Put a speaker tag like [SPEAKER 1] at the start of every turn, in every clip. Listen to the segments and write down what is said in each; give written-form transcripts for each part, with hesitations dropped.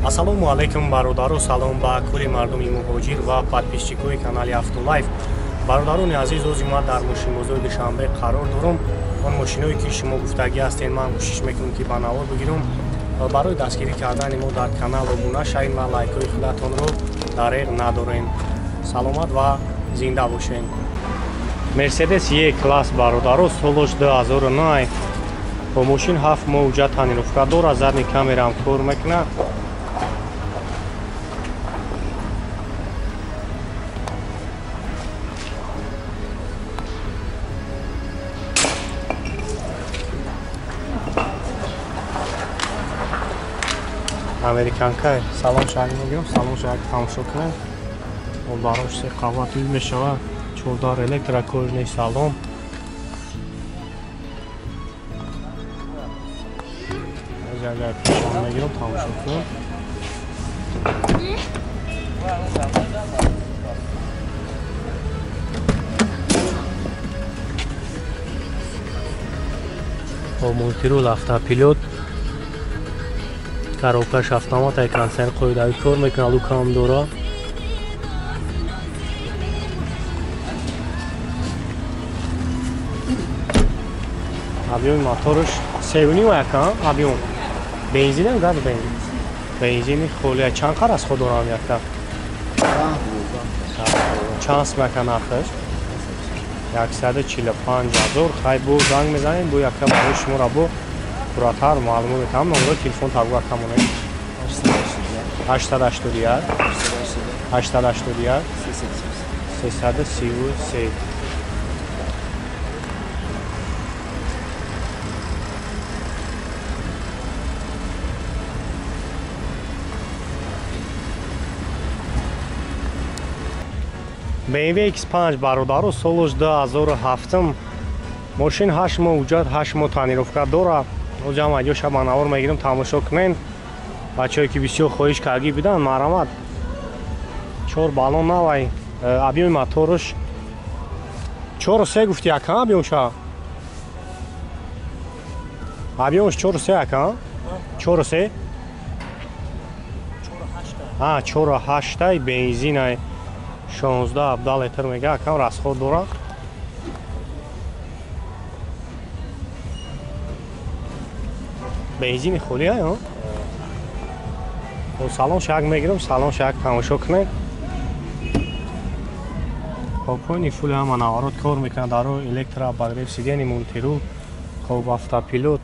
[SPEAKER 1] Ассалому алайкум бародаро, салом ба кулли мардуми муҳоҷир ва подписчикои канали Автолайф. Бародарони азиз, ози ман дар мошинбозори Душанбе қарор дорам. Он мошиное ки шумо гуфтагӣ ҳастед, ман кӯшиш мекунам ки ба навор бигирам. Барои дастгирӣ кардани мо дар канал обуна шавед ва лайкҳои худатонро дареғ надоред. Саломат ва зинда бошед. Мерседес Е класс бародаро, солаш 2009. Бо мошин 7 моҳ уҷа тонировка дорад, задни камераам кор мекунад. Американка салон шаҳр мегирам, салон шаҳр тамошо кунем. Барош се қават мешавад, 14 электрокожный салон. Агар пешон мегирам, тамошо кунем. Бо мультирул автопилот, коробкаш автомат, кондиционер қоидави кор мекунад, лукам дора. Объёми моторш 3.5 яка, объём. Бензинам газ бензин. Бензини холия чанд қар аз худ дорам яка? Чанд смака нархаш? 145 ҳазор. Хай бу занг мезанем, бу яка барои шуморо бу пурратар маълумот метаҳам. Номерои телефон табуга камонед. 881 881 333. BMW X5 бародаро, солаш 2007. Мошин 8 моҳ уҷат, 8 моҳ тонировка дорад. Оҷам аҷоша ба навор мегирам, тамошо кунен. Бачаҳое ки бисёр хоҳиш кардагӣ буданд, марҳамат. 4 баллон навай. Объёми моторш 4.3 гуфти яка объёмша? Объёмш 4.3 яка? 4.3? 4.8 бензинай. 16 литр мега, акам расход дорад. Бензини холӣ ай, салон шак мегирам, салон шак тамошо кунед. Хоб, фул ҳама наворот кор мекунад, даро электро, обогрев сидени, мультирул, хоб, автопилот,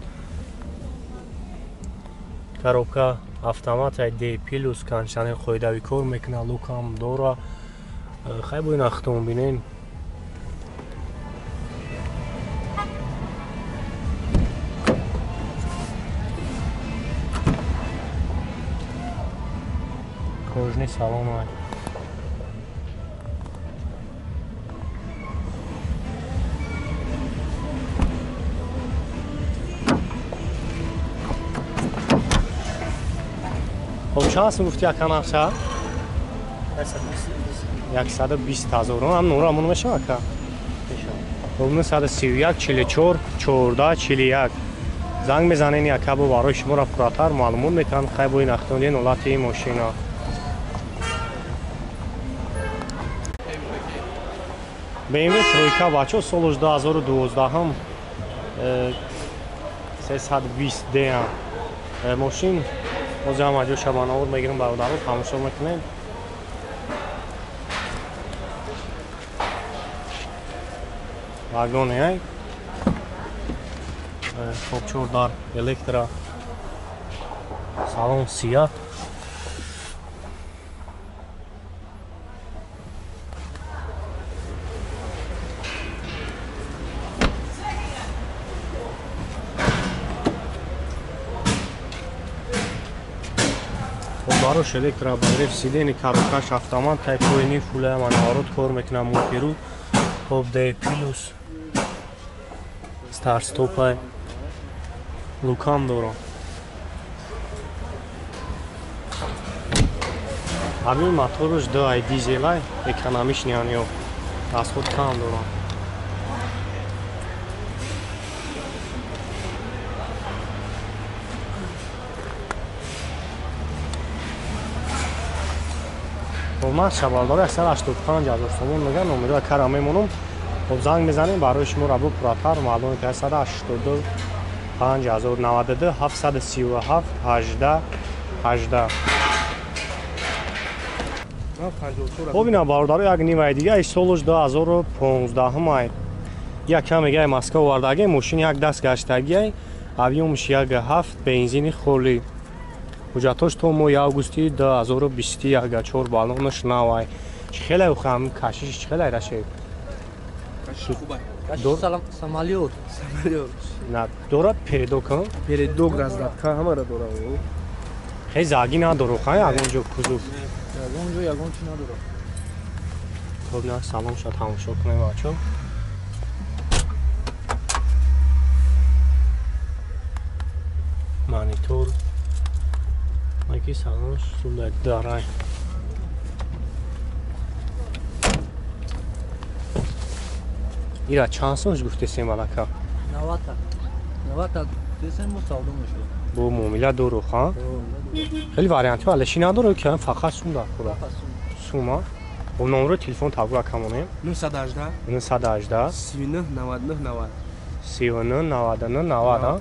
[SPEAKER 1] коробка автомат D плюс, кондиционер қоидави кор мекунад, лукам дора. Хай бо ин ахтон бинен. Кожный салон ай. Хоб, чанд сум гуфти ака нарха? 120 ҳазор. Ам нура мон мешава ака? 931 44 14 41. Занг мезанен ака, бо барои шуморо пурратар маълумот метаҳанд. Хай бо ин ахтони ҳолати мошина. BMW тройка бачо, солаш 2012, 320 D мошин. Ҳозир ҳам аҷо шабанавор мегирам, бародаро тамошо мекунем. Вагоне ай. Хоб, 4 дар электро, салон сия. Барош электро, обогрев сидени, коробкаш автомат, тайпоини фулая манаворот кор мекунад, мультирул, хоб, D плюс, старт стопай, лукам дорам. Объёми моторш 2 ай дизелай, экономичный аниё, расход кам дорам. Хоб нархша бародаро 185 ҳазор сомон мегӯянд. Номероя кара мемонам. Хоб занг мезанем барои шумо рабо пурратар маълум метавад. 185 ҳазор 92 737 18 18. Хоб ина бародаро як нимаи дига солш 2015 май. Як кам мегӯяй Москва овардагӣ, мошин як даст гаштагиай, объёмш 1.7 бензини холӣ. Ҳуҷҷатош то моҳи августи 2021 4 баллонаш навай. Чӣ хеле хам кашиш чӣ хеле рашед?
[SPEAKER 2] Кашиш хубай. Самолёт. Самолёт.
[SPEAKER 1] На, дора передок, ҳа?
[SPEAKER 2] Передок раздатка ҳамаро дора.
[SPEAKER 1] Хеле заги надоро, ха, ягон ҷо кузов.
[SPEAKER 2] Ягон ҷо ягон чи надора.
[SPEAKER 1] Хоб на салон ша тамошо кунем бачо. Монитор. Маки салон сулай дарай. Ира чанд сомш гуфтесем алака?
[SPEAKER 2] 90. 90 гуфтесем бо савдо мешавад.
[SPEAKER 1] Бо муомила дору, ха? Хеле вариантҳо алаши надору ки фақат сум дар кора. Сума. Бо номерои телефон табгӯ акамонем.
[SPEAKER 2] 918
[SPEAKER 1] 918
[SPEAKER 2] 39 99 90.
[SPEAKER 1] 39 99 90, ҳа?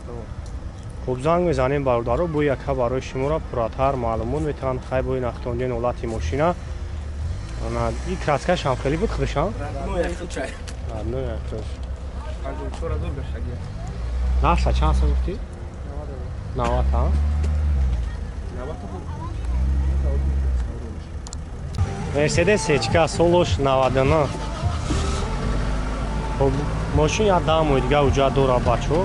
[SPEAKER 1] Хуб занг мезанем бародаро, бо яка барои шуморо пурратар маълумот метаванд. Хай бо нахтонҷои ҳолати мошина. Ана и краскаш ҳам хеле буд худашам? Родной якуш.
[SPEAKER 2] 54 ҳазор гаштагӣ.
[SPEAKER 1] Нарха чанд сом гуфтӣ? 90, ҳа?
[SPEAKER 2] 90.
[SPEAKER 1] Мерседес Сечка солош 99. Хуб мошин як даҳ моҳи дига уҷа дора бачо.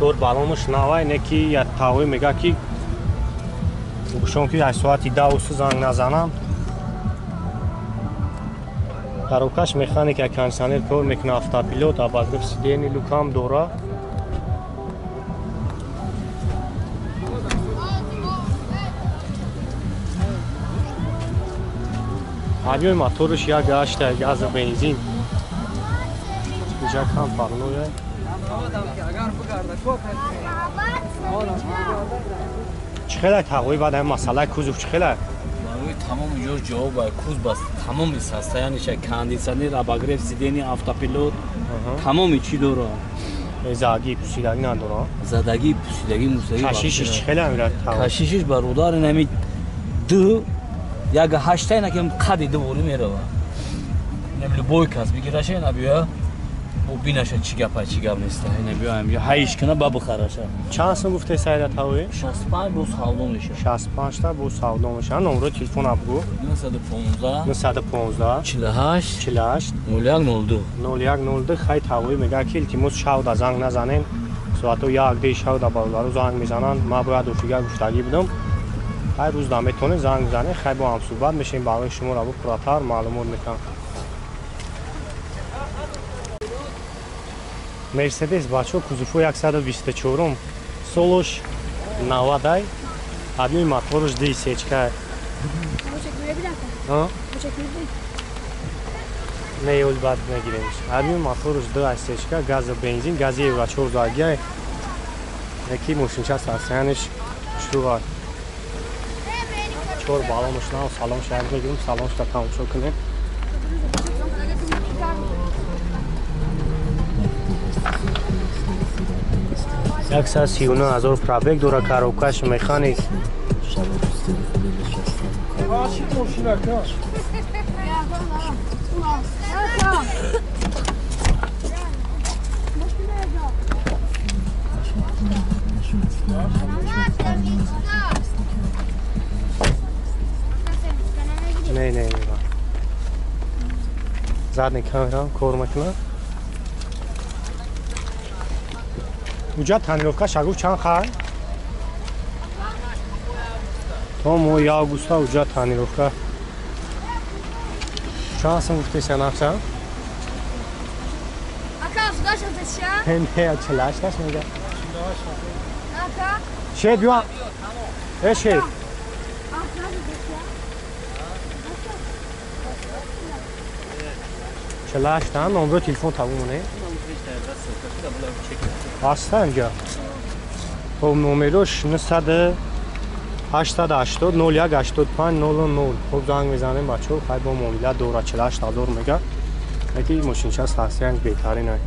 [SPEAKER 1] 4 баллонаш навай, не ки як тавӣ мега ки гӯшон ки аз соати 10 занг назанам. Коробкаш механика, кондиционер кор мекунад, автопилот, обогрев сидений люкам дора. Объёми мотораш 1.8 газу бензин. Инҷа кам парноя. Чӣ хеле тағвои баъд ҳамин масъалаи кузов чӣ хеле?
[SPEAKER 3] Барои тамоми ҷо ҷавоб ай куз бас тамоми состояниша кондиционер, обогрев сидений, автопилот тамоми чӣ дора.
[SPEAKER 1] Задаги пусидагӣ надора?
[SPEAKER 3] Задаги пусидагӣ мусаги.
[SPEAKER 1] Кашишиш чӣ хеле амира тағво?
[SPEAKER 3] Кашишиш бародар ин ҳами ду як ҳашта ина ки қади ду ворӣ мерава. Инам любой кас бигираша ина биё бо бинаша чӣ гапа чӣ гап неста. Ина биё ҳам ҳайш кана ба бихараша.
[SPEAKER 1] Чанд сом гуфте сайда тавӣ?
[SPEAKER 3] 65 бо савдо меша.
[SPEAKER 1] 65 та бо савдо меша. Номерои телефон абгу?
[SPEAKER 3] 915
[SPEAKER 1] 915
[SPEAKER 3] 48
[SPEAKER 1] 48
[SPEAKER 3] 01 02
[SPEAKER 1] 01 02. Хай тавӣ мега ки илтимос шавда занг назанен. Соато 1 шавда бародаро занг мезананд. Ман бояд офига гуфтагӣ будам. Хай рӯз наметонед занг бизанед. Хай бо ҳам суҳбат мешем барои шумо рабо пурратар маълумот метавам. Мерседес бачо кузовҳо 124 солош 90 объёми мотораш 2 сечка. Не, ёл бад мегиремш. Объёми мотораш 2 сечка, газу бензин, гази евро 4 загиай. Яки мошинча состояниш шуруъ. 4 баллонаш нав, салон шаҳр мегирем, салоншда тамошо кунем. 139 ҳазор пробег дора, коробкаш механик. Не, не, не. Задний камера кор мекунад. Уҷа тонировка шагуфт чанд хай? То моҳи августа уҷа тонировка. Чанд сом гуфтеся нақша?
[SPEAKER 4] Ака, 78 ша?
[SPEAKER 1] Не, 48 таш мега.
[SPEAKER 4] Ака?
[SPEAKER 1] Шед биё. Э шед. 48 та номеро телефон табу моне. Аста инҷа. Хоб номерош 915 880 01 85 00. Хуб занг мезанем бачаҳо, хай бо муомила дора 48 ҳазор мега. Яки мошинча сасиянг беҳтарин ай.